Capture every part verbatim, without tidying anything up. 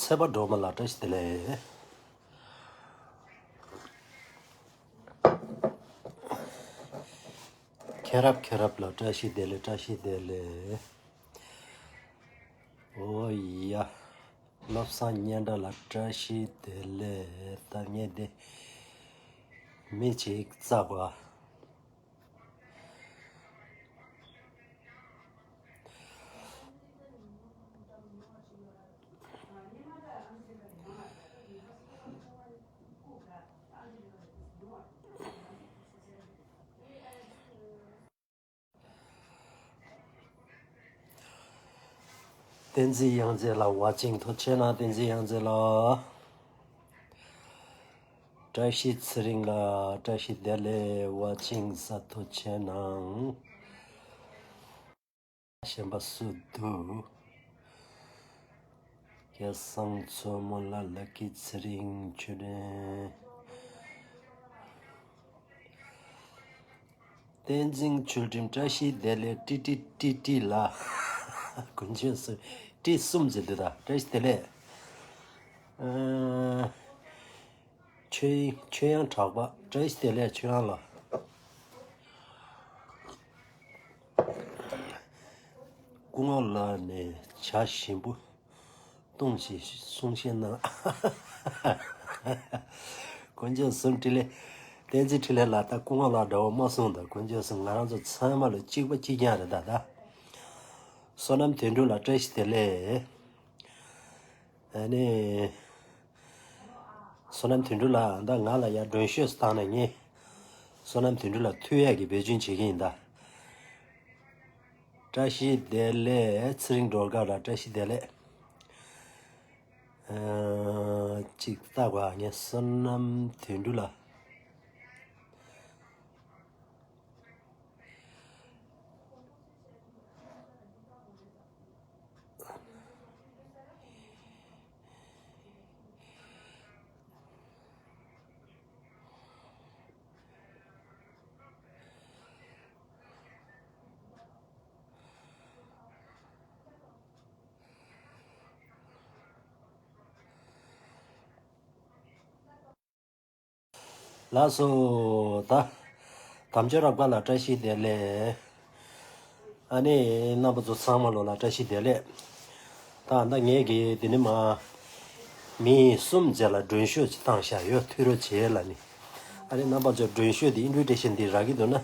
ཚེ་དཔལ་སྒྲོལ་མ་ལགས་བཀྲ་ཤིས་བདེ་ལེགས། མཁྱེན་རབ་མཁྱེན་རབ་ལགས་བཀྲ་ཤིས་བདེ་ལེགས། བཀྲ་ཤིས་བདེ་ལེགས། ཨོ་ཡ། བློ་བཟང་སྙན་གྲགས་ལགས་བཀྲ་ཤིས་བདེ་ལེགས། ད་ངས་འདི་མི་གཅིག་བཙལ་བ། བསྟན་འཛིན་ཡོངས་འཛིན་ལགས་ཝ་ཅིང་། ཐུགས་རྗེ་གནང་བསྟན་འཛིན་ཡོངས་འཛིན་ལགས། བཀྲ་ཤིས་ཚེ་རིང་ལགས་བཀྲ་ཤིས་བདེ་ལེགས། ཝ་ཅིང་ས་ཐུགས་རྗེ་གནང་། གཞན་པ་སུ་འདུག་སྐལ་བཟང་མཚོ་མོ་ལགས། ལ་ཀི་ཚེ་རིང་། ཆོས་སྒྲོན། བསྟན་འཛིན་ཆོས་སྒྲོན་བཀྲ་ཤིས་བདེ་ལེགས། ཏི་ཏི་ཏི་ཏི་ལ། དཀོན་མཆོག་གསུམ། ཏི་གསུམ་ཟེར་འདུག་ད་བཀྲ་ཤིས་བདེ་ལེགས། ཨ། ཆོས་དབྱིངས་ཆོས་དབྱངས་གྲགས་པ་བཀྲ་ཤིས་བདེ་ལེགས་ཆོས་དབྱངས་ལགས། སྐུ་ངོ་ལགས་ནས་བྱ་ཞིམ་པོ། ལྟུང་ཞེས་གསུང་བཤད་གནང་། དཀོན་མཆོག་གསུམ་འཕྲིན་ལས། བསྟན་འཛིན་འཕྲིན་ལས་ལགས། ད་སྐུ་ངོ་ལགས་འདྲ་བོ་མ་གསུངས་ད། དཀོན་མཆོག་གསུམ། ང་རང་ཚོ་ཚང་མ་ལ་གཅིག་པ་གཅིག་རྐྱང་རེད་ད་ད། བསོད་ནམས་དོན་གྲུབ་ལགས་བཀྲ་ཤིས་བདེ་ལེགས། ཨ་ནི། བསོད་ནམས་དོན་གྲུབ་ལགས་ད་ང་ལ་ཡར་མགྲོན་ཤོས་སུ་བཏང་ནས་ངས་བསོད་ནམས་དོན་གྲུབ་ལགས་ཐུག་ཡག་གི་འབད་བརྩོན་བྱེད་ཀྱི་ཡིན་ད། བཀྲ་ཤིས་བདེ་ལེགས། ཚེ་རིང་སྒྲོལ་དཀར་ལགས་བཀྲ་ཤིས་བདེ་ལེགས། ཨ། གཅིག་ལྟ་དགོས་ཨ། ངས་བསོད་ནམས་དོན་གྲུབ་ལགས། ལགས་སོ། ད། དམ་ཆོས་རབ་དགའ་ལགས་བཀྲ་ཤིས་བདེ་ལེགས། ཨ་ནི་རྣམ་པ་ཚོ་ཚང་མ་ལོ་ལ་བཀྲ་ཤིས་བདེ་ལེགས། ད་ད་ངས་ཀྱི་འདི་ནི་མ། མི་གསུམ་བཅས་ལ་མགྲོན་ཤོས་ཅིག་བཏང་བཞག་ཡོད། ཐུགས་རོགས་བྱེད་ལ་ནི། ཨ་ནི་རྣམ་པ་ཚོ་མགྲོན་ཤོས་འདི་ཨིན་བི་ཊེ་ཤན་འདི་རག་གི་འདུག་ན། ཨ།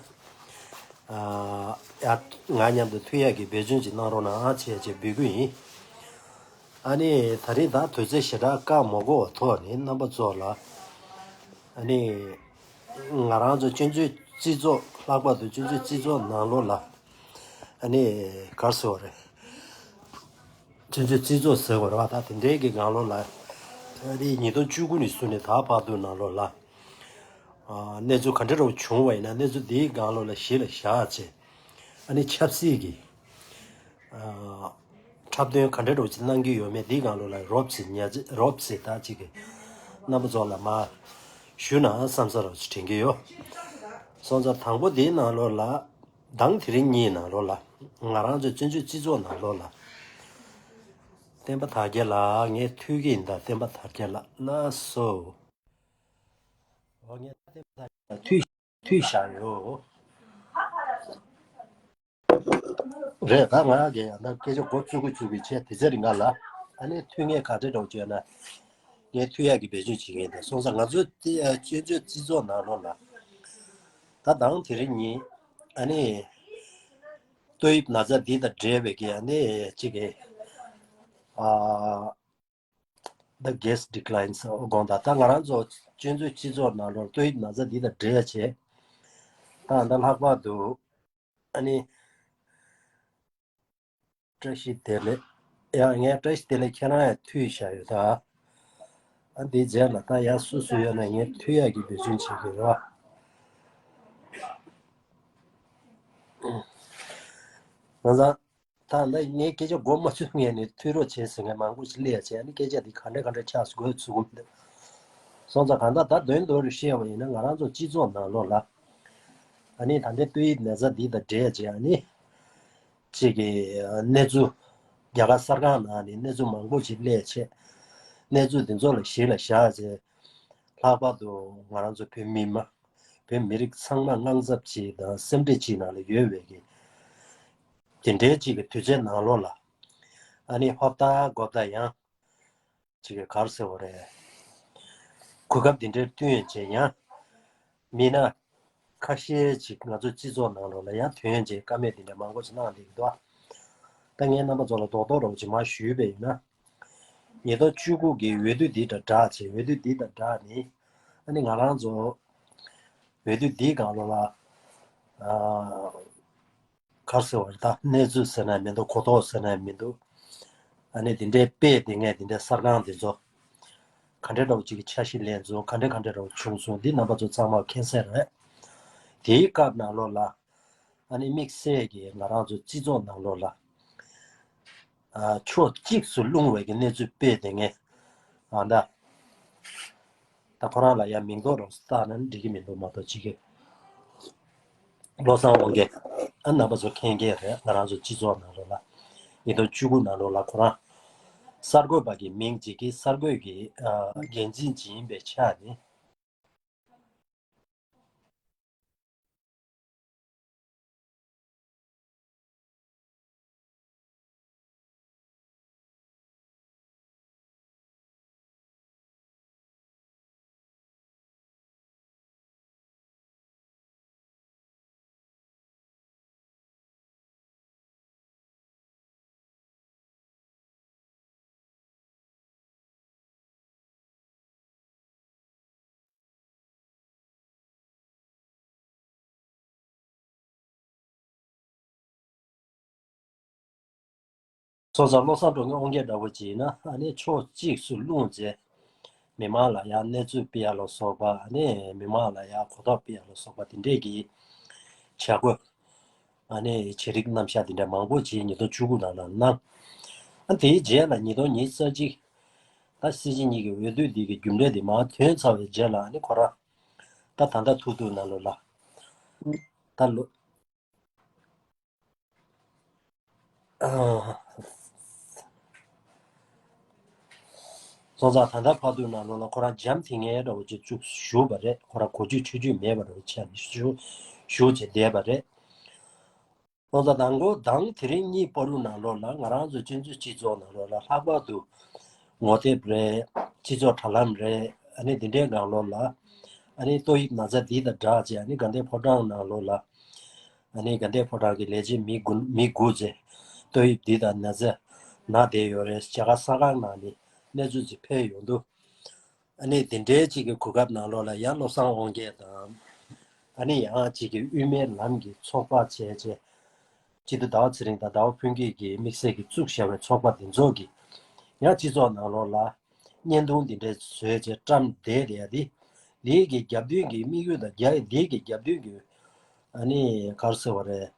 ཡ། ང་མཉམ་དུ་ཐུག་ཡག་གི་འབད་བརྩོན་ཅིག་གནང་རོགས་གནང་ཨ་བྱས་བྱས་འབོད་སྐུལ་ཡིན། ཨ་ནི་ད་རེས་ད་དུས་ཚོད་ཞེ་དྲག་བཀག་མ་དགོས་པའི་ཐོག་ནས་རྣམ་པ་ཚོ་ལ། ཨ་ནི་ང་རང་ཚོ་སྤྱི་མཐུན་སྤྱི་ཚོགས། ལྷག་པར་དུ་སྤྱི་མཐུན་སྤྱི་ཚོགས་ནང་ལོགས་ལ། ཨ་ནི་ག་རེ་ཟེར་བ་རེད། སྤྱི་མཐུན་སྤྱི་ཚོགས་ཟེར་བ་རེད་བ། ད་དེ་འདྲའི་གི་ནང་ལོགས་ལ། ཨ་ནི་ཉིས་སྟོང་བཅུ་དགུ་ནས་བཟུང་ནས་ད་བར་དུ་ནང་ལོགས་ལ། ཨ། གནས་ཚུལ་ག་འདྲ་རུ་བྱུང་བ་ཡིན་ན་གནས་ཚུལ་དེའི་སྒང་ལོགས་ལ་གཞི་ལ་བཞག་བྱས། ཨ་ནི་ཆབ་སྲིད་ཀྱི། ཨ། འཁྲབ་སྟོན་ག་འདྲ་རུ་ཅིག་གནང་གི་ཡོད་མེད་དེའི་སྒང་ལོགས་ལ་རོབ་ཙམ་ཉར་ཅིག་རོབ་ཙམ་ད་ཅིག་གི་རྣམ་པ་ཚོ་ལ་མར་ཞུ་ན་བསམ་ས་རུ་ཅིག་དྲན་གྱི་ཡོད། སོང་ཙང་དང་པོ་དེའི་ནང་ལོགས་ལ་མདང་དེ་རིང་གཉིས་ནང་ལོགས་ལ་ང་རང་ཚོའི་བཙན་བྱོལ་སྤྱི་ཚོགས་ནང་ལོགས་ལ་བསྟན་པ་དར་རྒྱས་ལགས། ངས་ཐུག་གི་ཡིན་ད། བསྟན་པ་དར་རྒྱས་ལགས་ལགས་སོ། འོ་ངས་ད་ལྟ་དུས་དུས་བཞག་ཡོད། རེད་ད། ང་གི་ཡང་ད་སྐད་ཆ་འགོ་བཙུགས་ཀྱི་བཙུགས་ཀྱི་བྱས་དེ་ཚེ་རིང་ག་ལ། ཨ་ནི་ཐུག་ངས་ག་ཚོད་འགྲོ་བྱས་ན། ངས་ཐུག་ཡག་གི་འབད་བརྩོན་བྱེད་ཀྱི་ཡིན་ད། སོང་ཙང་ང་ཚོའི་སྤྱི་ཚོགས་སྤྱི་ཚོགས་ནང་ལོགས་ལ། ད་དང་དེ་རིང་ཉིན། ཨ་ནི། ཏོག་དབྱིབས་ན་ཚ་འདི་དང་འབྲེལ་བའི་གི་ཨ་ནི་གཅིག་གི། ཨ། The gas declines དགོངས་དག་ད་ང་རང་ཚོ་སྤྱི་ཚོགས་སྤྱི་ཚོགས་ནང་ལོགས་ཏོག་དབྱིབས་ན་ཚ་འདི་དང་འབྲེལ་བྱས། ད་ད་ལྷག་པར་དུ་ཨ་ནི་བཀྲ་ཤིས་བདེ་ལེགས། ཡང་ངས་བཀྲ་ཤིས་བདེ་ལེགས་ཁྱེད་རང་ཡང་ཐུག་བཞག་ཡོད་ད། ཨ་འདིའི་རྗེས་ལ་ད་ཡང་སུ་སུ་ཡོད་ན་ངས་ཐུག་ཡག་གི་འབད་བརྩོན་བྱེད་ཀྱི་རེད་བ། ང་ཚང་། ད་ལྟ་ངས་སྐད་ཆ་འགོ་མ་ཚུགས་སྔོན་ནས་ཐུག་རོགས་བྱེད་ཟེར་མཁན་མང་པོ་ཞིག་སླེབས་བྱས་ནས་སྐད་ཆ་འདི་ག་འདྲ་ག་འདྲ་ཆགས་སོང་དགོས་ཚུགས་ཀྱི་མི་འདུག་སོང་ཙང་གང་ལྟར་ད་དོན་དུ་བཤད་པ་ཡིན་ན་ང་རང་ཚོ་སྤྱི་ཚོགས་ནང་ལོགས་ལ་ཨ་ནི་ད་ལྟའི་ཏོག་དབྱིབས་ན་ཚ་འདི་དང་འབྲེལ་བྱས་ཨ་ནི་གཅིག་གི་གནས་ཚུལ་རྒྱ་གར་གསར་ཁང་ནང་ནས་གནས་ཚུལ་མང་པོ་ཞིག་སླེབས་བྱས། གནས་ཚུལ་འདི་ཚོ་ལ་གཞི་ལ་བཞག་བྱས། ལྷག་པར་དུ་ང་རང་ཚོ་བོད་མི་མང་། བོད་མི་རིགས་ཚང་མ་དངངས་འཚབ་ཅིག་དང་སེམས་ཁྲལ་ཅིག་ནང་ལ་ཡོད་པའི་གི་དེ་འདྲའི་ཅིག་གི་དུས་ཚོད་ནང་ལོགས་ལ། ཨ་ནི་ཧོབ་ཏ་གོབ་ཏ་ཡང་ཅིག་གི་ག་རེ་ཟེར་བ་རེད། གོ་སྐབས་འདི་འདྲའི་བསྟུན་བྱས་ཡང་མི་སྣ་ཁ་ཤས་ཅིག་ང་ཚོའི་སྤྱི་ཚོགས་ནང་ལོགས་ལ་ཡང་དོན་བྱས་བཀའ་མོལ་འདི་འདྲ་མང་པོ་ཞིག་གནང་བསྡད་ཀྱི་འདུག་ད་ངས་རྣམ་པ་ཚོ་ལ་རྡོག་རྡོག་རོགས་ཅིག་མར་ཞུས་པ་ཡིན་ན། ཉིས་སྟོང་བཅུ་དགུ་གི་འོས་བསྡུ་འདི་དང་སྦྲགས་བྱས། འོས་བསྡུ་འདི་དང་སྦྲགས་ནས་ཨ་ནི་ང་རང་ཚོ་འོས་བསྡུ་འདིའི་སྒང་ལོགས་ལ་ཨ། ག་རེ་ཟེར་བ་རེད། ད་གནས་ཚུལ་ཟེར་ན་མི་འདུག་གོ་རྟོགས་ཟེར་ན་མི་འདུག་ཨ་ནི་དེ་འདྲའི་དཔེ་དེ་ངས་དེ་འདྲའི་གསར་ཁང་དེ་ཚོ་ག་འདྲ་འདྲ་བོ་ཅིག་གི་འཆར་གཞི་ལེན་སོང་། ག་འདྲ་ག་འདྲ་འདྲ་བོ་བྱུང་སོང་། འདི་རྣམ་པ་ཚོ་ཚང་མ་མཁྱེན་གསལ་རེད། དེའི་སྐབས་ནང་ལོགས་ལ་ཨ་ནི་དམིགས་བསལ་གྱི་ང་རང་ཚོ་སྤྱི་ཚོགས་ནང་ལོགས་ལ་ཨ་ཕྱོགས་གཅིག་སུ་ལྷུང་བའི་གི་གནས་ཚུལ་དཔེ་དེ་ངས་ཨ་ད། ད་ཁོ་རང་ལ་ཡང་མིང་འདོགས་རོགས་བཏགས་ན་འགྲིག་གི་མི་འདུག་མ་གཏོགས་ཅིག་གི། བློ་བཟང་དབང་རྒྱལ། ཨ་རྣམ་པ་ཚོ་མཁྱེན་གྱི་རེད། ང་རང་ཚོ་སྤྱི་ཚོགས་ནང་ལོགས་ལ་ཉིས་སྟོང་བཅུ་དགུ་ནང་ལོགས་ལ་ཁོ་རང་གསར་འགོད་པ་གི་མིང་ཅིག་གི་གསར་འགོད་ཀྱི་ཨ་འགན་འཛིན་ཅིག་ཡིན་པའི་ཆ་ནས། སོང་ཙང་བློ་བཟང་དྲང་སྲོང་དབང་རྒྱལ་འདྲ་བོ་ཅིག་ཡིན་ན་ཨ་ནི་ཕྱོགས་གཅིག་སུ་ལྷུང་བྱས། མི་མང་ལ་ཡང་གནས་ཚུལ་སྤེལ་ཡ་ལ་སོགས་པ། ཨ་ནི་མི་མང་ལ་ཡང་གོ་རྟོགས་སྤེལ་ཡ་ལ་སོགས་པ་དེ་འདྲས་ཀྱི་བྱ་སྒོ། ཨ་ནི་བྱེད་རིགས་རྣམ་གཞག་དེ་འདྲ་མང་པོ་ཅིག་ཉིས་སྟོང་བཅུ་དགུ་ནང་ལ་གནང་། ཨ་དེའི་རྗེས་ལ་ཉིས་སྟོང་ཉི་ཤུ་རྩ་གཅིག་ད་སྲིད་སྤྱི་གཉིས་ཀྱི་འོས་བསྡུ་འདི་གི་རྒྱུ་འབྲས་དེ་མར་ཐོན་ཚར་བའི་རྗེས་ལ་ཨ་ནི་ཁོ་རང་ད་ད་ལྟ་ཐུག་ཐུག་ནང་ལོགས་ལ་ད་ལོ། སོང་ཙང་ད་ལྟ་བར་དུ་ནང་ལོགས་ལ་ཁོ་རང་འཇམ་ཐིང་ངེ་འདྲ་བོ་ཅིག་བཅུག་བཞུགས་པ་རེད། ཁོ་རང་གོ་རྒྱུས་ཆོད་རྒྱུས་མེད་པ་འདྲ་བོ་བྱས་ནས་བཞུགས་བཞུགས་བྱས་བསྡད་པ་རེད། སོང་ཙང་དང་པོ་དང་དེ་རིང་གཉིས་བར་དུ་ནང་ལོགས་ལ་ང་རང་ཚོ་སྤྱི་ཚོགས་སྤྱི་ཚོགས་ནང་ལོགས་ལ་ལྷག་པར་དུ་ངོ་དེབ་རེད། སྤྱི་ཚོགས་དྲ་ལམ་རེད། ཨ་ནི་འདི་འདྲའི་སྒང་ལོགས་ལ་ཨ་ནི་ཏོག་དབྱིབས་ན་ཚ་འདི་དང་སྦྲགས་བྱས་ཨ་ནི་དགའ་ལྡན་ཕོ་བྲང་ནང་ལོགས་ལ། ཨ་ནི་དགའ་ལྡན་ཕོ་བྲང་གི་ལས་བྱེད་མི་དགུ་མི་དགུ་ཚེ་ཏོག་དབྱིབས་འདི་དང་ན་ཚ་ན་བསྡད་ཡོད་རེད། བྱ་དགའ་ས་ཁང་ནང་ནས་གནས་ཚུལ་ཅིག་ཕེབས་ཡོང་དུས། ཨ་ནི་དེ་འདྲའི་ཅིག་གི་གོ་སྐབས་ནང་ལོགས་ལ་ཡང་བློ་བཟང་དབང་རྒྱལ་དང་། ཨ་ནི་ཡང་ཅིག་གི་དབུ་མའི་ལམ་གྱི་ཚོགས་པ་བྱས་བྱས། སྤྱི་འཐུས་ཟླ་བ་ཚེ་རིང་དང་ཟླ་བ་ཕུན་སྐྱིད་ཀྱིས་དམིགས་བསལ་གྱིས་བཙུགས་བཞག་པའི་ཚོགས་པ་འདི་ཚོ་གིས་ཡང་སྤྱི་ཚོགས་ནང་ལོགས་ལ་བརྙན་ཐུང་འདི་འདྲའི་བཟོས་བྱས་བཀྲམ་བསྡད་བསྡད་ཡ་འདི། འདི་གི་རྒྱབ་མདུན་གྱི་དམིགས་ཡུལ་དང་རྒྱ་འདི་གི་རྒྱབ་མདུན་གྱི་ཨ་ནི་ག་རེ་ཟེར་བ་རེད།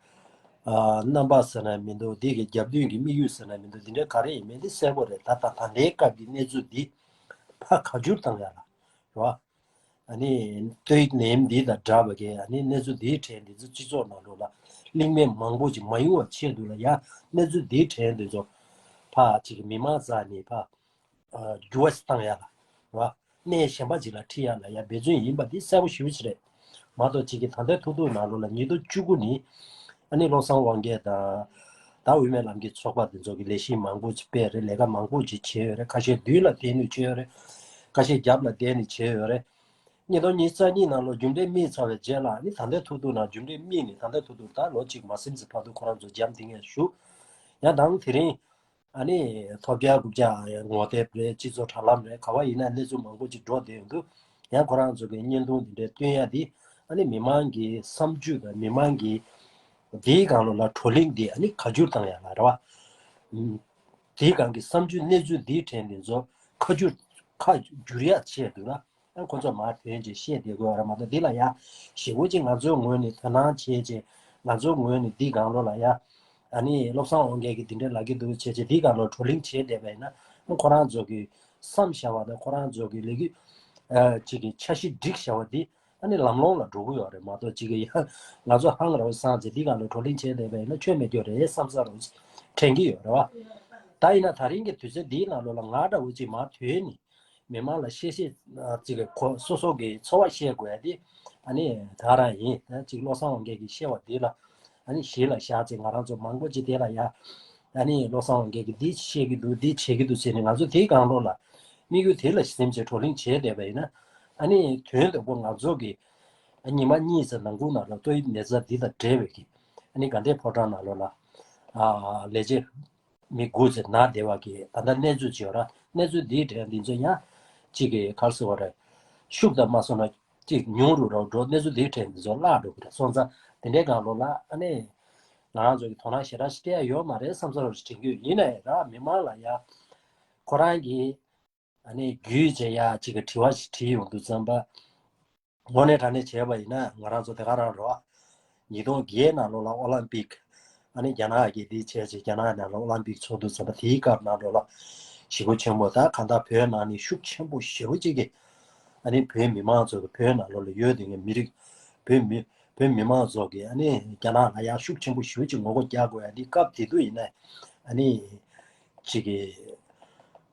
ཨ་རྣམ་པ་ཟེར་ན་མི་འདུག་འདི་གི་རྒྱབ་མདུན་གྱི་དམིགས་ཡུལ་ཟེར་ན་མི་འདུག་འདི་འདྲ་ག་རེ་ཡིན་མིན་འདི་གསལ་པོ་རེད། ད་ལྟ་ད་ལྟའི་སྐབས་ཀྱི་གནས་ཚུལ་འདི་ཕར་ཁ་བསྒྱུར་བཏང་ཡ་ལ་རེད་བ། ཨ་ནི་ཏོག་དབྱིབས་ནད་ཡམས་འདི་དང་འདྲ་བ་གི་ཨ་ནི་གནས་ཚུལ་འདིའི་གྲས་འདི་ཚོ་སྤྱི་ཚོགས་ནང་ལོགས་ལ་གླེང་མོལ་མང་པོ་ཅིག་མ་ཡོང་བ་ཆེད་དུ་ལ་ཡ་གནས་ཚུལ་འདིའི་གྲས་འདི་ཚོ་ཕར་ཅིག་མི་མང་རྩ་ནས་ཕར་འགྱུར་བ་ཞིག་བཏང་ཡ་ལ་རེད་བ། གནས་གཞན་པ་ཅིག་ལ་ཁྲིད་ཡ་ལ་ཡ་འབད་བརྩོན་ཡིན་པ་འདི་གསལ་པོ་ཞེ་པོ་ཅིག་རེད། མ་གཏོགས་ཅིག་གི་ད་ལྟའི་ཐུག་ཐུག་ནང་ལོགས་ལ་ཉིས་སྟོང་བཅུ་དགུ་ནི་ཨ་ནི་བློ་བཟང་དབང་རྒྱལ་དང་ད་དབུ་མའི་ལམ་གྱི་ཚོགས་པ་འདི་ཚོ་གི་ལས་གཞི་མང་པོ་ཅིག་སྤེལ་རེད། ལས་ཀ་མང་པོ་ཅིག་བྱས་ཡོད་རེད། ཁ་ཤས་མདུན་ལ་བསྡད་ནས་བྱས་ཡོད་རེད། ཁ་ཤས་རྒྱབ་ལ་བསྡད་ནས་བྱས་ཡོད་རེད། ཉིས་སྟོང་ཉི་ཤུ་རྩ་གཉིས་ནང་ལོགས་རྒྱུ་འབྲས་སྨིན་ཚར་བའི་རྗེས་ལ་ནི་ད་ལྟའི་ཐུག་ཐུག་ནང་རྒྱུ་འབྲས་སྨིན་ནས་ད་ལྟའི་ཐུག་ཐུག་ད་ལོ་གཅིག་མ་ཟིན་ཙམ་བར་དུ་ཁོ་རང་ཚོ་འཇམ་ཐིང་ངེ་བཞུགས། ཡང་དང་དེ་རིང་ཨ་ནི་ཐོབ་རྒྱལ་རྐུབ་བཀྱག་ཡང་ངོ་དེབ་རེད། སྤྱི་ཚོགས་དྲ་ལམ་རེད། ག་བ་ཡིན་ན་གནས་ཚུལ་མང་པོ་ཅིག་འགྲོ་བསྡད་ཡོང་དུས་ཡང་ཁོ་རང་ཚོ་གི་བརྙན་ཐུང་འདི་འདྲའི་སྟོན་ཡ་འདི་ཨ་ནི་མི་མང་གི་བསམ་ཚུལ་དང་མི་མང་གི་འདིའི་སྒང་ལོགས་ལ་བགྲོ་གླེང་འདི་ཨ་ནི་ཁ་བསྒྱུར་བཏང་ཡ་ལ་རེད་བ། ཨུམ། དེའི་སྒང་གི་བསམ་ཚུལ་གནས་ཚུལ་འདིའི་གྲས་འདི་ཚོ་ཁ་བསྒྱུར་ཁ་བསྒྱུར་ཡ་ཆེད་དུ་ལ་ཨ་ཁོ་ཚོ་མར་ཐོན་བྱས་བཤད་བསྡད་དགོས་ར་མ་གཏོགས་འདི་ལ་ཡ་ཞེ་པོ་ཅིག་ང་ཚོའི་ངོས་ནས་དོ་སྣང་བྱས་བྱས་ང་ཚོའི་ངོས་ནས་འདི་སྒང་ལོགས་ལ་ཡ་ཨ་ནི་བློ་བཟང་དབང་རྒྱལ་གྱིས་འདི་འདྲ་ལབ་ཀྱི་འདུག་བྱས་བྱས་འདི་སྒང་ལོགས་བགྲོ་གླེང་བྱས་བསྡད་པ་ཡིན་ན་ཨ་ཁོ་རང་ཚོ་གི་བསམ་བཞག་པ་དང་ཁོ་རང་ཚོ་གི་ལས་འགུལ་ཨ་ཅིག་གི་འཆར་གཞི་སྒྲིག་བཞག་པ་འདི་ཨ་ནི་ལམ་ལྷོང་ལ་འགྲོ་གི་ཡོད་རེད་མ་གཏོགས་ཅིག་གི་ཡ་ང་ཚོ་ཧང་ར་བ་སངས་བྱས་འདི་སྒང་ལོགས་བགྲོ་གླེང་བྱས་བསྡད་པ་ཡིན་ན་ཆོ་མེད་རྒྱུ་རེད་བསམ་ས་རུ་དྲན་གྱི་ཡོད་རེད་བ། ད་ཡིན་ན་དེ་རིང་གི་དུས་ཚོད་འདིའི་ནང་ལོགས་ལ་ང་འདྲ་བོ་ཅིག་མར་ཐོན་ནས། མི་མང་ལ་བཤད་བཤད་ཅིག་གི་ཁོ་སོ་སོ་གི་ཚོར་བ་བཤད་དགོས་ཡ་དེ་ཨ་ནི་ད་རང་ཡིན། ད་ཅིག་བློ་བཟང་དབང་རྒྱལ་གྱིས་བཤད་པ་དེ་ལ་ཨ་ནི་གཞི་ལ་བཞག་ཅིག་ང་རང་ཚོ་མང་པོ་ཅིག་དེ་ལ་ཡ་ཨ་ནི་བློ་བཟང་དབང་རྒྱལ་གྱིས་འདི་བཤད་ཀྱི་འདུག་འདི་བྱེད་ཀྱི་འདུག་ཟེར་ནས་ང་ཚོ་དེའི་སྒང་ལོགས་ལ་དམིགས་ཡུལ་དེ་ལ་སེམས་ཅན་བགྲོ་གླེང་བྱས་བསྡད་པ་ཡིན་ན་ཨ་ནི་དོན་དག་པོ་ང་ཚོ་གི་ཉི་མ་གཉིས་ཙམ་ནང་ཁུལ་ནང་ལ་ཏོག་དབྱིབས་ནད་ཚ་འདི་དང་འབྲེལ་བའི་གི་ཨ་ནི་དགའ་ལྡན་ཕོ་བྲང་ནང་ལོགས་ལ་ལས་བྱེད་མི་དགུ་ཙམ་ན་བསྡད་པ་གི་ད་ལྟ་གནས་ཚུལ་ཅིག་ཡོད་ར། གནས་ཚུལ་འདིའི་གྲས་འདི་ཚོ་ཡང་གཅིག་གི་ག་རེ་ཟེར་བ་རེད། ཤུགས་དང་མ་སོང་ན་གཅིག་ཉུང་རུ་རུ་འགྲོ། གནས་ཚུལ་འདིའི་གྲས་འདི་ཚོ་བརླག་འགྲོ་གི་རེད། སོང་ཙང་དེ་འདྲའི་སྒང་ལོགས་ལ་ཨ་ནི་ང་རང་ཚོ་གི་དོ་སྣང་ཞེ་དྲག་ཞིག་སྤྲད་ཡ་ཡོད་མ་རེད་བསམ་བསམ་རོགས་ཞིག་དྲན་གྱི་ཡོད། ཡིན་ན་ཡང་ར་མི་མང་ལ་ཡ་ཁོ་རང་གི་ཨ་ནི་རྒྱུས་བྱས་ཡ་གཅིག་གི་དྲི་བ་ཞིག་དྲིས་ཡོང་དུས་ཙམ་པ། དངོས་གནས་དྲང་གནས་བྱས་པ་ཡིན་ན་ང་རང་ཚོ་དེ་ག་རང་རོ། ཉིས་སྟོང་བརྒྱད་ནང་ལོགས་ལ་ཨོ་ལམ་པིག་ཨ་ནི་རྒྱ་ནག་གིས་འདི་བྱས་རྗེས་རྒྱ་ནག་ནང་ལ་ཨོ་ལམ་པིག་ཚོགས་དུས་ཙམ་པ་དེའི་སྐབས་ནང་ལོགས་ལ་ཞེ་པོ་ཆེན་པོ་ད་གང་ལྟར་བོད་ནང་ནས་ཤུགས་ཆེན་པོ་ཞེ་པོ་ཅིག་གིས་ཨ་ནི་བོད་མི་མང་ཚོ་གི་བོད་ནང་ལོགས་ལ་ཡོད་དེ་ངའི་མི་རིགས་བོད་མི་བོད་མི་མང་ཚོ་གིས་ཨ་ནི་རྒྱ་ནག་ལ་ཡང་ཤུགས་ཆེན་པོ་ཞེ་པོ་ཅིག་ངོ་རྒོལ་རྒྱག་དགོས་ཡ་འདི་སྐབས་དེ་དུས་ཡིན་ན་ཨ་ནི་ཅིག་གི་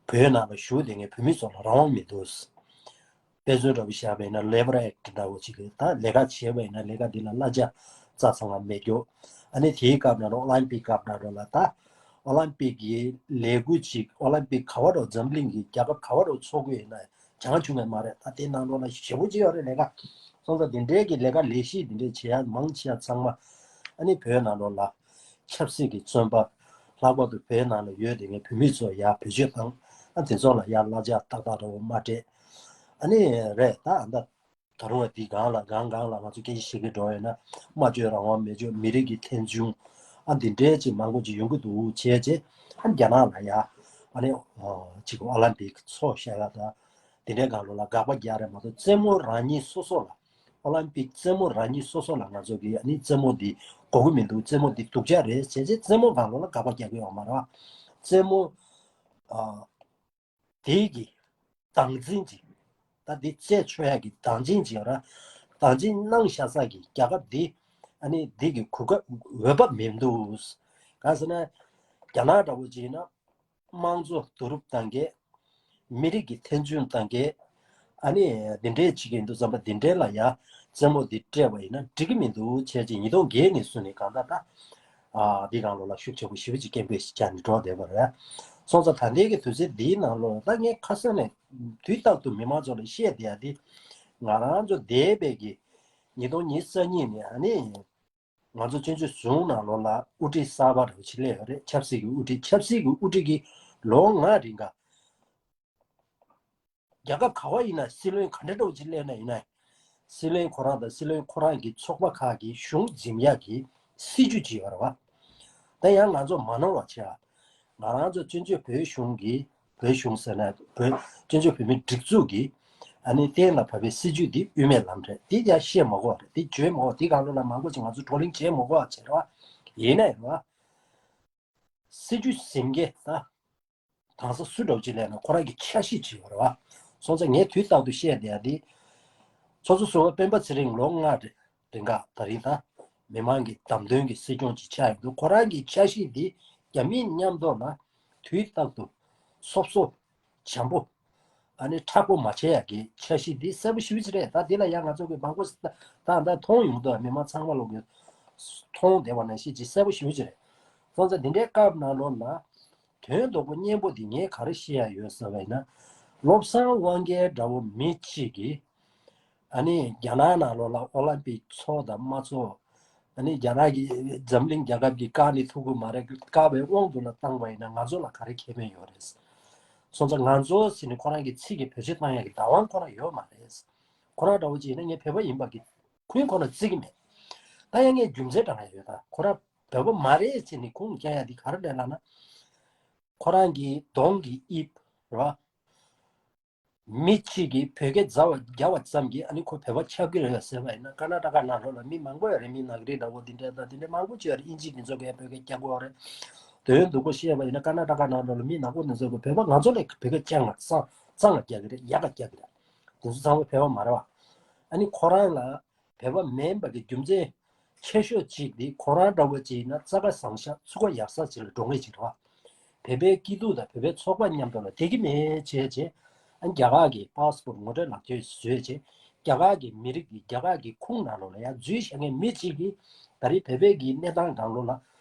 བོད་ནང་ལ་བཞུགས་དེ་ངའི་བོད་མི་ཚོ་ལ་རང་དབང་མི་འདུག་དཔེ་མཚོན་འདྲ་པོ་བཞག་པ་ཡིན་ན་Labor Act འདྲ་པོ་ཅིག་གི་ད་ལས་ཀ་བྱས་པ་ཡིན་ན་ལས་ཀ་འདི་ལ་གླ་ཆ་རྩ་ཚང་བ་མེད་རྒྱུ། ཨ་ནི་དེའི་སྐབས་ནང་ལ་ཨོ་ལམ་པིག་སྐབས་ནང་ལ་ད་ཨོ་ལམ་པིག་གི་ལས་འགུལ་ཅིག་ཨོ་ལམ་པིག་ག་བ་རུ་འཛམ་གླིང་གི་རྒྱལ་ཁབ་ག་བ་རུ་ཚོགས་ཀྱི་ཡིན་ན་བྱང་ཆུང་ནས་མ་རེད། ད་དེ་ནང་ལོགས་ལ་ཞེ་པོ་ཅིག་ཡོད་རེད་ལས་ཀ། སོང་ཙང་དེ་འདྲའི་གི་ལས་ཀ་ལས་གཞི་དེ་འདྲའི་བྱེད་ཡ་མང་ཆེ་བ་ཚང་མ་ཨ་ནི་བོད་ནང་ལོགས་ལ་ཆབ་སྲིད་ཀྱི་བཙོན་པ་ལྷག་པར་དུ་བོད་ནང་ལ་ཡོད་དེ་ངའི་བོད་མི་ཚོ་ཡ་བེད་སྤྱོད་བཏང་ཨ་དེ་ཚོ་ལ་ཡ་གླ་ཆ་ཏག་ཏག་འདྲ་པོ་མ་སྤྲད། ཨ་ནི་རེད་ད་ཨ་ད་ད་རུང་བ་འདི་སྒང་ལ་སྒང་སྒང་ལ་ང་ཚོ་སྐད་ཆ་བཤད་ཀྱི་འགྲོ་ཡོད་ན་སྨྲ་བརྗོད་རང་དབང་མེད་བརྗོད་མི་རིགས་ཀྱི་ཐན་ཆུང་ཨ་འདི་འདྲའི་ཅིག་མང་པོ་ཅིག་ཡོང་གི་འདུག་བྱས་རྗེས་ཨ་རྒྱ་ནག་ལ་ཡ་ཨ་ནི་ཅིག་ཨོ་ལམ་པིག་ཚོགས་བཞག་ཡ་ད། དེ་འདྲའི་སྒང་ལོགས་ལ་དགག་པ་རྒྱག་རེད་མ་གཏོགས་རྩེད་མོ་རང་ཉིད་སོ་སོ་ལ་ཨོ་ལམ་པིག་རྩེད་མོ་རང་ཉིད་སོ་སོ་ལ་ང་ཚོ་གིས་ཨ་ནི་རྩེད་མོ་འདི་དགོས་ཀྱི་མི་འདུག་རྩེད་མོ་འདི་སྡུག་ཅག་རེད་བྱས་རྗེས་རྩེད་མོ་སྒང་ལོགས་ལ་དགག་པ་རྒྱག་གི་ཡོད་མ་རེད་བ། རྩེད་མོ་ཨ་དེའི་གི་སྟངས་འཛིན་ཅིག་ད་འདི་རྩེད་ཆོག་ཡ་གི་སྟངས་འཛིན་ཅིག་ཡོད་ར། སྟངས་འཛིན་གནང་བཞག་ས་གི་རྒྱལ་ཁབ་འདི་ཨ་ནི་འདི་གི་གོ་སྐབས་འོས་བབ་མི་འདུག་གང་ཟེར་ན་རྒྱ་ནག་འདྲ་པོ་ཅིག་ཡིན་ན། དམངས་གཙོ་བསྡུ་རུབ་གཏང་མཁན། མི་རིགས་ཀྱི་ཐན་ཆུང་གཏང་མཁན། ཨ་ནི་འདི་འདྲའི་བྱེད་ཀྱི་འདུག་བསམ་པ་འདི་འདྲའི་ལ་ཡ་རྩེད་མོ་འདི་སྤྲད་པ་ཡིན་ན་འགྲིག་གི་མི་འདུག་བྱས་རྗེས་ཉིས་སྟོང་བརྒྱད་ནས་བཟུང་ནས་གང་ལྟར་ད། ཨ་འདི་སྒང་ལོགས་ལ་ཤུགས་ཆེན་པོ་ཞེ་པོ་ཅིག་སྐད་འབོད་ཞིག་རྒྱག་ནས་འགྲོ་བསྡད་པ་རེད། སོང་ཙང་ད་ལྟའི་གི་དུས་ཚོད་འདིའི་ནང་ལོགས་ད་ངས་ཁ་སང་ནས་དུས་རྟག་ཏུ་མི་མང་ཚོ་ལ་བཤད་བསྡད་ཡ་འདི། ང་རང་ཚོ་འདས་པའི་གི་ཉིས་སྟོང་ཉི་ཤུ་རྩ་གཉིས་ནས་ཨ་ནི། ང་ཚོ་སྤྱི་འཐུས་ཟུང་ནང་ལོགས་ལ་དབུ་ཁྲིད་གསར་པ་རེ་བ་ཅིག་སླེབས་ཡོད་རེད། ཆབ་སྲིད་ཀྱི་དབུ་ཁྲིད། ཆབ་སྲིད་ཀྱི་དབུ་ཁྲིད་ཀྱིས་ལོ་ལྔ་རིང་ག་རྒྱལ་ཁབ་ག་བ་ཡིན་ན་སྲིད་བློན་ག་འདྲ་འདྲ་བོ་ཅིག་སླེབས་ན་ཡིན་ན། སྲིད་བློན་ཁོ་རང་དང་སྲིད་བློན་ཁོ་རང་གི་ཚོགས་པ་ཁག་གི་གཞུང་འཛིན་ཡག་གི་སྲིད་ཇུས་ཅིག་ཡོད་རེད་བ། ད་ཡང་ང་ཚོ་མ་ནོར་བ་བྱས། ང་རང་ཚོ་སྤྱི་འཐུས་བོད་གཞུང་གི་བོད་གཞུང་ཟེར་ན་བོད་སྤྱི་འཐུས་བོད་མིའི་སྒྲིག་འཛུགས་ཀྱི་ཨ་ནི་གཏན་ལ་ཕབ་པའི་སྲིད་ཇུས་འདི་དབུ་མའི་ལམ་རེད། འདི་ཡང་བཤད་མ་དགོས་པ་རེད། འདི་བརྗོད་མ་དགོས། འདི་སྒང་ལོགས་ལ་མང་པོ་ཅིག་ང་ཚོ་བགྲོ་གླེང་བྱེད་མ་དགོས་པ་བྱེད་རོགས། ཡིན་ན་ཡང་རོགས། སྲིད་ཇུས་ཟིན་མཁན་ད་གང་ཟག་སུ་འདྲ་བོ་ཅིག་སླེབས་ན་ཁོ་རང་གི་འཆར་གཞི་ཅིག་ཡོད་རེད་བ། སོང་ཙང་ངས་དུས་རྟག་ཏུ་བཤད་བསྡད་ཡ་འདི། ཚོགས་གཙོ་ཟུར་པ་སྤེན་པ་ཚེ་རིང་ལོ་ལྔ་རེད། རིང་ག་ད་རིང་ད་མི་མང་གི་བདམས་ཐོན་གྱི་སྲིད་སྐྱོང་ཅིག་ཆགས་ཡོང་དུས་ཁོ་རང་གི་འཆར་གཞི་འདི་རྒྱ་མིའི་མཉམ་དུ་ལ་དུས་རྟག་ཏུ་སོབ་སོབ་འཇམ་པོ་ཨ་ནི་མཁྲེགས་པོ་མ་བྱས་ཡ་གི་འཆར་གཞི་འདི་གསལ་པོ་ཞེ་པོ་ཅིག་རེད། ད་འདི་ལ་ཡང་ང་ཚོ་གི་མང་པོ་ད་ད་མཐོང་ཡོང་དུས་མི་མང་ཚང་མ་ལོག་གི་མཐོང་བསྡད་པ་ནང་བཞིན་ཅིག་གསལ་པོ་ཞེ་པོ་ཅིག་རེད། སོང་ཙང་འདི་འདྲའི་སྐབས་ནང་ལོགས་ལ་དོན་དག་པོ་སྙན་པོ་འདི་ངས་ག་རེ་བཤད་ཡ་ཡོད་ཟེར་བ་ཡིན་ན། བློ་བཟང་དབང་རྒྱལ་འདྲ་བོ་མི་གཅིག་གིས། ཨ་ནི་རྒྱ་ནག་ནང་ལོགས་ལ་ཨོ་ལམ་པིག་ཚོགས་དང་མ་ཚོགས། ཨ་ནི་རྒྱ་ནག་གིས་འཛམ་གླིང་རྒྱལ་ཁབ་ཀྱིས་བཀག་ནས་ཐུབ་ཀྱི་མ་རེད། བཀག་པའི་དབང་དུ་ལ་བཏང་བ་ཡིན་ན་ང་ཚོ་ལ་ག་རེ་ཁེ་ཕན་ཡོད་རེད། སོང་ཙང་ང་ཚོ་ཟེར་ནས་ཁོ་རང་གི་ཚིག་གི་བེད་སྤྱོད་བཏང་ཡག་གི་བདག་དབང་ཁོ་རང་ཡོད་མ་རེད། ཁོ་རང་འདྲ་བོ་ཅིག་ཡིན་ན་ངས་བོད་པ་ཡིན་པ་གི་ཁུངས་ཁོ་རང་བརྩི་གི་མེད། ད་ཡང་ངས་རྒྱུ་མཚན་དྲང་ཡ་ཡོད། ད་ཁོ་རང་བོད་པ་མ་རེད་ཟེར་ནས་ཁུངས་བཀལ་ཡ་འདི་ག་རེ་རེད་ལབ་ན། ཁོ་རང་གི་གདོང་གི་དབྱིབས་རེད་བ། མི་གཅིག་གིས་བོད་སྐད་རྩ་བ་རྒྱག་པ་ཙམ་གྱིས་ཨ་ནི་ཁོ་བོད་པ་ཆགས་ཀྱི་རེད་ཟེར་བ་ཡིན་ན། ཀར་ནཱ་ཊ་ཀ་ནང་ལོགས་ལ་མི་མང་པོ་ཡོད་རེད། མི་ནག་རིགས་འདྲ་བོ་འདི་འདྲ་དང་འདི་འདྲ་མང་པོ་ཅིག་ཡོད་རེད། དབྱིན་ཇི་འདི་ཚོ་གིས་བོད་སྐད་རྒྱག་གི་ཡོད་རེད། དོན་སྡུག་པོ་བཤད་པ་ཡིན་ན་ཀར་ནཱ་ཊ་ཀ་ནང་ལོགས་ལ་མི་ནག་པོ་འདི་ཚོ་གིས་བོད་པ་ང་ཚོ་ལས་བོད་སྐད་གཙང་ལ་གཙང་གཙང་ལ་རྒྱག་གི་རེད། ཡག་ག་རྒྱག་གི་རེད། དེ་ཚོ་ཚང་མ་བོད་པ་མ་རེད་བ། ཨ་ནི་ཁོ་རང་ལ་བོད་པ་མིན་པ་གི་རྒྱུ་མཚན་ཆེ་ཤོས་གཅིག་འདི་ཁོ་རང་འདྲ་བོ་ཅིག་ཡིན་ན་རྩྭ་ཁ་བཟང་ཤག་ཚུགས་ཁ་ཡག་ས་ཅིག་ལ་འགྲོ་མཁན་ཅིག་རེད་བ། བོད་པའི་སྐྱིད་སྡུག་དང་བོད་པའི་ཚོགས་པ་མཉམ་དུ་ལ་བསྡད་ཀྱི་མེད་བྱས་རྗེས། ཨ་རྒྱ་གར་གྱི་པཱ་སི་པོར་ངོ་སྤྲོད་ལག་ཁྱེར་བཟོས་བྱས། རྒྱ་གར་གྱི་མི་རིགས་ཀྱི་རྒྱ་གར་གྱི་ཁོངས་ནང་ལོགས་ལ་ཡང་འཛུལ་བཞག་མཁན་མི་གཅིག་གིས་ད་རེས་བོད་པའི་གི་གནས་སྟངས་སྒང་ལོགས་ལ་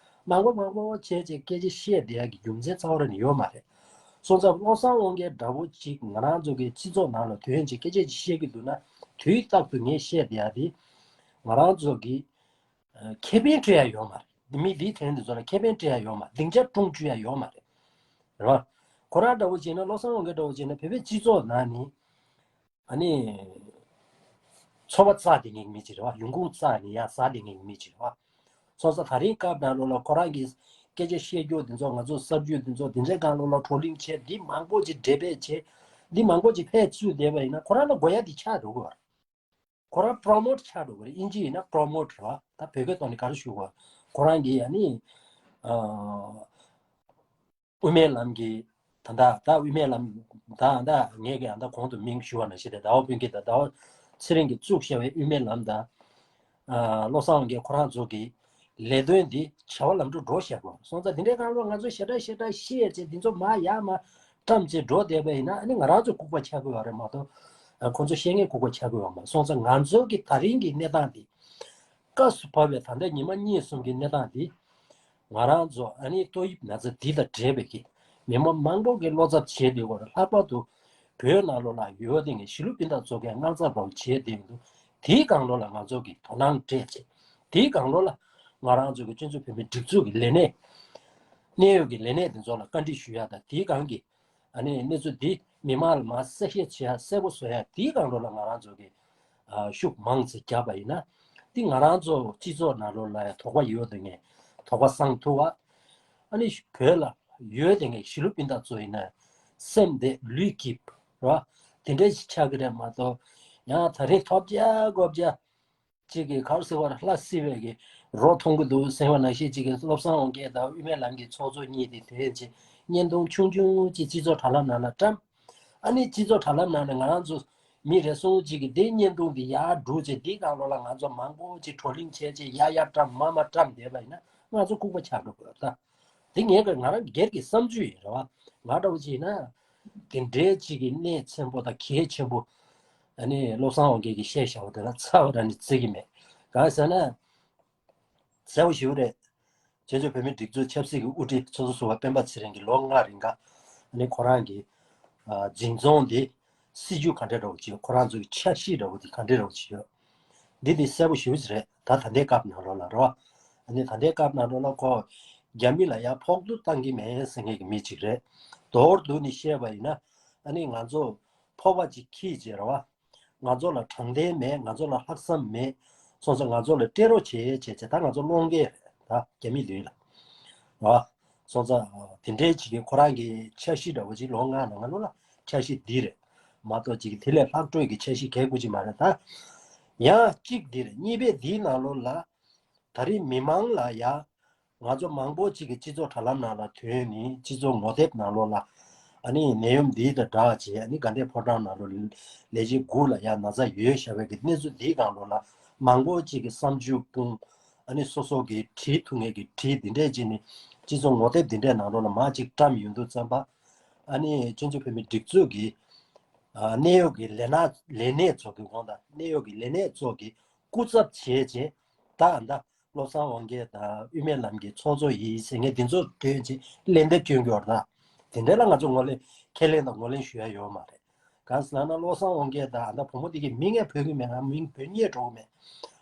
མང་པོ་མང་པོ་བྱས་བྱས་སྐད་ཆ་བཤད་བསྡད་ཡག་གི་རྒྱུ་མཚན་རྩ་བ་རང་ནས་ཡོད་མ་རེད། སོང་ཙང་བློ་བཟང་དབང་རྒྱལ་འདྲ་བོ་ཅིག་ང་རང་ཚོ་གི་སྤྱི་ཚོགས་ནང་ལ་དོན་ཅིག་སྐད་ཆ་ཅིག་བཤད་ཀྱི་འདུག་ན། དུས་རྟག་ཏུ་ངས་བཤད་བསྡད་ཡག་དེ་ང་རང་ཚོ་གི་ཨ་ཁེ་ཕན་སྤྲོད་ཡག་ཡོད་མ་རེད། མི་འདིའི་དོན་དེ་ཚོ་ལ་ཁེ་ཕན་སྤྲད་ཡག་ཡོད་མ་རེད། སྡིངས་ཆ་བསྐྲུན་བཅུག་ཡག་ཡོད་མ་རེད། རེད་བ། ཁོ་རང་འདྲ་བོ་བྱས་ན། བློ་བཟང་དབང་རྒྱལ་འདྲ་བོ་བྱས་ན་བོད་པའི་སྤྱི་ཚོགས་ནང་ནས་ཨ་ནི་འཚོ་བ་བཙལ་བསྡད་མཁན་གྱི་མི་ཅིག་རེད་བ། ཡོང་ཁུངས་བཙལ་ནས་ཡར་ཟ་བསྡད་མཁན་གྱི་མི་ཅིག་རེད་བ། སོང་ཙང་ད་རིང་སྐབས་ནང་ལོགས་ལ་ཁོ་རང་གིས་སྐད་ཆ་བཤད་རྒྱུ་དེ་ཚོ། ང་ཚོ་གསར་འགྱུར་དེ་ཚོ་དེ་འདྲའི་སྒང་ལོགས་ལ་བགྲོ་གླེང་བྱས། འདི་མང་པོ་ཅིག་འགྲེལ་པ་བྱས། འདི་མང་པོ་ཅིག་ཕར་བཙུགས་བསྡད་པ་ཡིན་ན། ཁོ་རང་ལ་དགོས་ཡག་དེ་ཆགས་འགྲོ་གི་རེད། ཁོ་རང་པྲོ་མོཊ་ཆགས་འགྲོ་གི་རེད། དབྱིན་ཇི་ཡིན་ན་པྲོ་མོཊ་རེད་བ། ད་བོད་སྐད་ཐོག་ནས་ག་རེ་ཞུ་དགོས། ཁོ་རང་གིས་ཨ་ནི་ཨ་དབུ་མའི་ལམ་གྱི། ད་ལྟ་ད་དབུ་མའི་ལམ། ད་ད་ངས་ཀྱི་ཨ་ད་གོང་དུ་མིང་ཞུ་བ་ནང་བཞིན་རེད། ཟླ་བ་ཕུན་སྐྱིད་དང་ཟླ་བ་ཚེ་རིང་གིས་བཙུགས་བཞག་པའི་དབུ་མའི་ལམ་དང་། ཨ་བློ་བཟང་དབང་རྒྱལ་ཁོ་རང་ཚོ་གི་ལས་དོན་འདི་བྱ་བ་ལམ་འགྲོ་འགྲོ་བཞག་དགོས། སོང་ཙང་འདི་འདྲའི་སྒང་ལ་ང་ཚོ་ཞེ་དྲག་ཞེ་དྲག་བཤད་བྱས། འདི་ཚོ་མར་ཡར་མར་བཀྲམ་བྱས་འགྲོ་བསྡད་པ་ཡིན་ན། ཨ་ནི་ང་རང་ཚོ་ལྐུགས་པ་ཆགས་ཀྱི་ཡོད་རེད་མ་གཏོགས། ཨ་ཁོང་ཚོ་བཤད་མཁན་ལྐུགས་པ་ཆགས་ཀྱི་ཡོད་མ་རེད། སོང་ཙང་ང་ཚོ་གི་ད་རིང་གི་གནས་སྟངས་འདི། སྐབས་སུ་བབས་པའི་ད་ལྟ་ཉི་མ་གཉིས་གསུམ་གྱི་གནས་སྟངས་འདི། ང་རང་ཚོ་ཨ་ནི་ཏོག་དབྱིབས་ན་ཚ་འདི་དང་འབྲེལ་བའི་གི་མི་མང་མང་པོ་གི་བློ་འཚབ་བྱས་དུས་སྐབས་ལ། ལྷག་པར་དུ་བོད་ནང་ལོགས་ལ་ཡོད་བསྡད་མཁན་གཞིས་ལུས་སྤུན་ཟླ་ཚོ་གིས་དངངས་འཚབ་རང་བྱས་བསྡད་འདུག། དེའི་སྒང་ལོགས་ལ་ང་ཚོ་གིས་དོ་སྣང་སྤྲད་བྱས། དེའི་སྒང་ལོགས་ལ་ང་རང་ཚོ་གི་སྤྱི་ཚོགས་བོད་མིའི་སྒྲིག་འཛུགས་ཀྱི་ལས་སྣེ། གནད་ཡོད་ཀྱི་ལས་སྣེ་དེ་ཚོ་ལ་བཀའ་འདྲི་ཞུ་ཡག་དང་། དེའི་སྒང་གི་ཨ་ནི་གནས་ཚུལ་འདི་མི་མང་ལ་མར་གསལ་བཤད་བྱེད་ཡག། གསལ་པོ་བཟོ་ཡག། དེའི་སྒང་ལོགས་ལ་ང་རང་ཚོ་གིས་ཨ་ཤུགས་མང་ཙམ་བརྒྱབ་པ་ཡིན་ན། འདི་ང་རང་ཚོ་སྤྱི་ཚོགས་ནང་ལོགས་ལ་ཡང་དོགས་པ་ཡོད་བསྡད་མཁན་དོགས་པ་སངས་ཐུབ་པ། ཨ་ནི་བོད་ལ་ཡོད་བསྡད་མཁན་གཞིས་ལུས་སྤུན་ཟླ་ཚོ་ཡིན་ན་སེམས་བདེ་ལུས་སྐྱིད་རེད་བ། དེ་འདྲ་ཞིག་ཆགས་ཀྱི་རེད་མ་གཏོགས། ཡང་ད་རེས་ཐོབ་རྒྱག་དགོས་རྒྱག་ཅིག་གིས་ག་རེ་ཟེར་བ་རེད། ལྷ་སྲིད་པའི་གི་རོ་མཐོང་གི་འདུག་ཟེར་བ་ནང་བཞིན་ཅིག་གིས་བློ་བཟང་དབང་རྒྱལ་དང་དབུ་མའི་ལམ་གྱི་ཚོགས་གཙོ་གཉིས་དེ་དེ་བྱས་བརྙན་ཐུང་ཆུང་ཆུང་ཅིག་སྤྱི་ཚོགས་དྲ་ལམ་ནང་ལ་བཀྲམ། ཨ་ནི་སྤྱི་ཚོགས་དྲ་ལམ་ནང་ལ་ང་རང་ཚོ་མི་རེ་ཟུང་ཅིག་གིས་དེ་བརྙན་ཐུང་དེ་ཡར་སྒྲུག་བྱས། དེའི་སྒང་ལོགས་ལ་ང་ཚོ་མང་པོ་ཅིག་བགྲོ་གླེང་བྱས་བྱས། ཡར་ཡར་བཀྲམ། མར་མར་བཀྲམ་བསྡད་པ་ཡིན་ན་ང་ཚོ་ལྐུགས་པ་ཆགས་འགྲོ་གི་རེད་ད། དེ་ངའི་གི་ང་རང་སྒེར་གྱི་བསམ་ཚུལ་ཡིན་རེད་བ། ང་འདྲ་བོ་ཅིག་ཡིན་ན། དེ་འདྲའི་ཅིག་གི་གནད་ཆེན་པོ་དང་གལ་ཆེན་པོ། ཨ་ནི་བློ་བཟང་དབང་རྒྱལ་གྱིས་བཤད་བཞག་པ་དེ་ལ་རྩ་བ་རང་ནས་བརྩི་གི་མེད། གང་ཟེར་ན། གསལ་པོ་ཞེ་པོ་རེད། བཙན་བྱོལ་བོད་མིའི་སྒྲིག་འཛུགས་ཆབ་སྲིད་ཀྱི་དབུ་ཁྲིད་ཚོགས་གཙོ་ཟུར་པ་སྤེན་པ་ཚེ་རིང་གིས་ལོ་ལྔ་རིང་ག་ཨ་ནི་ཁོ་རང་གི་ཨ་འཛིན་བཟུང་འདི་སྲིད་བྱུས་ག་འདྲ་འདྲ་བོ་ཅིག། ཁོ་རང་ཚོ་གི་འཆར་གཞི་འདྲ་བོ་དེ་ག་འདྲ་འདྲ་བོ་ཅིག་ཡོད། འདི་དེ་གསལ་པོ་ཞེ་པོ་ཅིག་རེད། ད་ད་ལྟའི་སྐབས་ནང་ལོགས་ལ་རེད་བ། ཨ་ནི་ད་ལྟའི་སྐབས་ནང་ལོགས་ལ་ཁོ་རྒྱ་མི་ལ་ཡར་ཕོག་ཐུག་བཏང་གི་མེད་ཟེར་མཁན་གྱི་མི་ཅིག་རེད། མདོར་བསྡུས་ནས་བཤད་པ་ཡིན་ན། ཨ་ནི་ང་ཚོ་ཕོར་པ་ཅིག་འཁྱེར་བྱས་རེད་བ། ང་ཚོ་ལ་དྲང་བདེན་མེད། ང་ཚོ་ལ་ལྷག་བསམ་མེད། སོང་ཙང་ང་ཚོ་ལ་སྤྲད་རོགས་བྱེད་བྱས་བྱས། ད་ང་ཚོ་སློང་གི་རེད་ད། རྒྱ་མི་མདུན་ལ། རེད་བ། སོང་ཙང་དེ་འདྲའི་ཅིག་གི་ཁོ་རང་གི་འཆར་གཞི་འདྲ་བོ་ཅིག་ལོ་ལྔ་ནང་ལོགས་ལ་འཆར་གཞི་འདི་རེད་མ་གཏོགས། ཅིག་དེ་ལས་ལྷག་འཕྲོས་ཀྱི་འཆར་གཞི་གང་ཡང་དགོས་ཀྱི་མ་རེད་ད། ཡང་གཅིག་འདི་རེད། གཉིས་པ་འདིའི་ནང་ལོགས་ལ་ད་རེས་མི་མང་ལ་ཡ། ང་ཚོ་མང་པོ་ཅིག་གིས་སྤྱི་ཚོགས་དྲ་ལམ་ནང་ལ་ཐོན་ནས་སྤྱི་ཚོགས་ངོ་དེབ་ནང་ལོགས་ལ་ཨ་ནི་ནད་ཡམས་འདི་དང་སྦྲགས་བྱས། ཨ་ནི་དགའ་ལྡན་ཕོ་བྲང་ནང་ལོགས་ལ་ལས་བྱེད་དགུ་ལ་ཡ་ན་ཚ་ཡོད་བཞག་པའི་གི་གནས་ཚུལ་འདིའི་སྒང་ལོགས་ལ་མང་པོ་ཅིག་གིས་བསམ་ཚུལ་སྤུངས། ཨ་ནི་སོ་སོ་གིས་བྲིས་ཐུབ་མཁན་གྱིས་བྲིས། འདི་འདྲས་བྱས་ནས་སྤྱི་ཚོགས་ངོ་དེབ་འདི་འདྲས་ནང་ལོགས་ལ་མར་ཅིག་བཀྲམ་ཡོང་དུས་ཙམ་པ། ཨ་ནི་བཙན་བྱོལ་བོད་མིའི་སྒྲིག་འཛུགས་ཀྱི་ཨ་གནད་ཡོད་ཀྱི་ལས་སྣ་ལས་སྣེ་ཚོ་གི་དགོངས་དག་གནད་ཡོད་ཀྱི་ལས་སྣེ་ཚོ་གི་སྐུ་ཚབ་བྱས་བྱས། ད་ཨ་ད་བློ་བཟང་དབང་རྒྱལ་དང་དབུ་མའི་ལམ་གྱི་ཚོགས་གཙོ་ཡིན་ཟེར་མཁན་འདི་ཚོ་ཐོན་བྱས་ལན་འདེབས་སྐྱོན་གྱི་ཡོད་རེད་ད། དེ་འདྲ་ལ་ང་ཚོ་ངོས་ལེན་ཁས་ལེན་དང་ངོས་ལེན་ཞུ་ཡ་ཡོད་མ་རེད། གང་ཟེར་ན་བློ་བཟང་དབང་རྒྱལ་དང་ཨ་ད་བུ་མོ་དེ་གི་མིང་ངས་འབོད་ཀྱི་མེད། ང་མིང་འབོད་སྙིང་བྲོ་གི་མེད་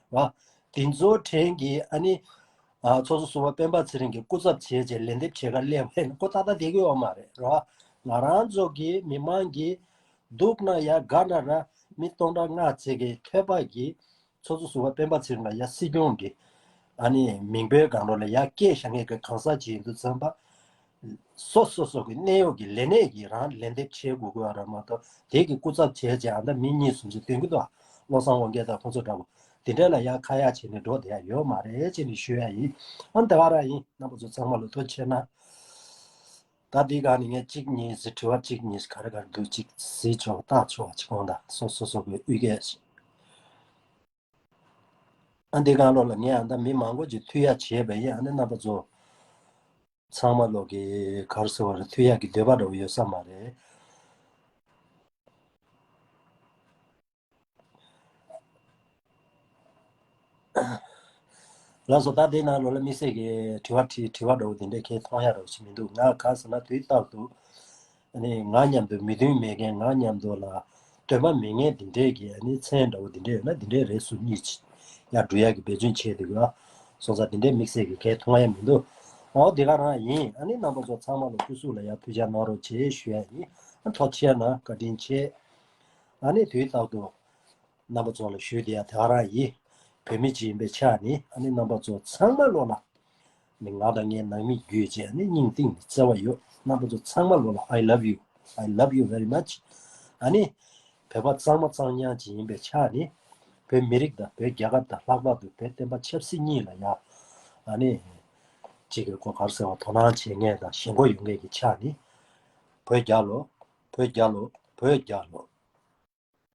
བ། དེ་ཚོ་དྲན་གྱི་ཨ་ནི་ཨ་ཚོགས་གཙོ་ཟུར་པ་སྤེན་པ་ཚེ་རིང་གིས་སྐུ་ཚབ་བྱས་བྱས་ལན་འདེབས་བྱེད་ག་སླེབས་པ་ཡིན་ན་ཁོ་ཏག་ཏག་བསྡད་ཀྱི་ཡོད་མ་རེད་རོ། ང་རང་ཚོ་གི་མི་མང་གི་སྡུག་ན་ཡ་དགའ་ན་ར་མི་སྟོང་ཕྲག་ལྔ་ཙམ་གི་ཐོད་པ་གི་ཚོགས་གཙོ་ཟུར་པ་སྤེན་པ་ཚེ་རིང་ལ་ཡ་སྲིད་སྐྱོང་གི་ཨ་ནི་མིང་པའི་སྒང་རོ་ལ་ཡ་སྐད་བཞག་མཁན་གི་གང་ཟག་ཅིག་ཡིན་དུས་ཙམ་པ། སོ་སོ་སོ་གི་གནད་ཡོད་ཀྱི་ལས་སྣེ་གིས་རང་ལན་འདེབས་བྱེད་དགོས་དགོས་ར་མ་གཏོགས། དེ་གི་སྐུ་ཚབ་བྱས་བྱས་ཨ་ད་མི་གཉིས་གསུམ་ཅིག་སྟོན་གི་འདུག་བློ་བཟང་དབང་རྒྱལ་དང་ཁོང་ཚོ་འདྲ་བོ་དེ་འདྲ་ལ་ཡ་ཁ་ཡ་བྱས་ནས་འགྲོ་བསྡད་ཡ་ཡོད་མ་རེད་ཅེས་ནས་ཞུ་ཡ་ཡིན། ཨ་ནི་དེ་ག་རང་ཡིན། རྣམ་པ་ཚོ་ཚང་མ་ལ་ཐུགས་རྗེ་ཆེ་གནང་། ད་འདི་ག་ནས་ངས་གཅིག་གཉིས་ཟེར། དྲི་བ་གཅིག་གཉིས་ག་རེ་ག་རེ་འདུག་ཅིག་གཟིགས་ཆོག་ལྟ་ཆོག་ཅིག་གོང་དང་སོ་སོ་སོ་གི་དབུས་སྐད། ཨ་འདི་གང་ལོགས་ལ་ངས་ཨ་ད་མི་མང་པོ་ཅིག་མཐུད་ཡ་བྱས་པ་ཡིན། ཨ་ནི་རྣམ་པ་ཚོ་ཚང་མ་ལོག་གི་ག་རེ་ཟེར་བ་རེད། མཐུད་ཡ་གི་འདོད་པ་འདྲ་བོ་ཡོད་ས་མ་རེད། ལགས་སོ། ད་དེའི་ནང་ལོགས་ལ་དམིགས་བསལ་གྱི་དྲི་བ་དྲི་དྲི་བ་འདྲ་བོ་དེ་འདྲས་ཁྱེད་མཐོང་ཡ་འདྲ་བོ་ཞིག་མི་འདུག་ང་ག་ཟེར་ན་དུས་རྟག་ཏུ་ཨ་ནི་ང་མཉམ་དུ་མོས་མཐུན་མེད་མཁན། ང་མཉམ་དུ་ལ་འདོད་པ་མེད་མཁན་དེ་འདྲས་ཀྱི་ཨ་ནི་མཚན་འདྲ་བོ་དེ་འདྲས་ཡོད་ན་དེ་འདྲས་རེ་ཟུང་གཉིས་ཅིག་ཡར་འབྲུ་ཡག་གི་འབད་བརྩོན་བྱས་འདུག་ག་སོང་ཙང་དེ་འདྲས་དམིགས་བསལ་གྱི་ཁྱེད་མཐོང་ཡ་མི་འདུག་ཨོ་དེ་ག་རང་ཡིན། ཨ་ནི་རྣམ་པ་ཚོ་ཚང་མ་ལ་སྐུ་གཟུགས་ལ་ཡ་ཐུགས་ཅག་གནང་རོགས་བྱེད་ཞུ་ཡ་ཡིན། ཨ་ཐུགས་རྗེ་གནང་། བཀའ་དྲིན་ཆེ། ཨ་ནི་དུས་རྟག་ཏུ་རྣམ་པ་ཚོ་ལ་ཞུ་བདེ་ཡ་དེ་ག་རང་ཡིན། བོད་མི་ཅིག་ཡིན་པའི་ཆ་ནས་ཨ་ནི་རྣམ་པ་ཚོ་ཚང་མ་ལོ་ལ་ནི་ང་དང་ངའི་ནང་མི་བརྒྱུད་བྱས་ཨ་ནི་སྙིང་གཏིང་ནས་བརྩེ་བ་ཡོད། རྣམ་པ་ཚོ་ཚང་མ་ལོ་ལ་I love you, I love you very much། ཨ་ནི་བོད་པ་གཙང་མ་གཙང་རྐྱང་ཅིག་ཡིན་པའི་ཆ་ནས་བོད་མི་རིགས་དང་བོད་རྒྱལ་ཁབ་དང་ལྷག་པར་དུ་བོད་བསྟན་པ་ཆབ་སྲིད་གཉིས་ལ་ཡ་ཨ་ནི་ཅིག་གི་གོ་གར་ཟེར་བ་དོ་སྣང་བྱེད་མཁན་དང་ཞེན་ཁོག་ཡོད་མཁན་གྱི་ཆ་ནས་བོད་རྒྱལ་ལོ། བོད་རྒྱལ་ལོ། བོད་རྒྱལ་ལོ།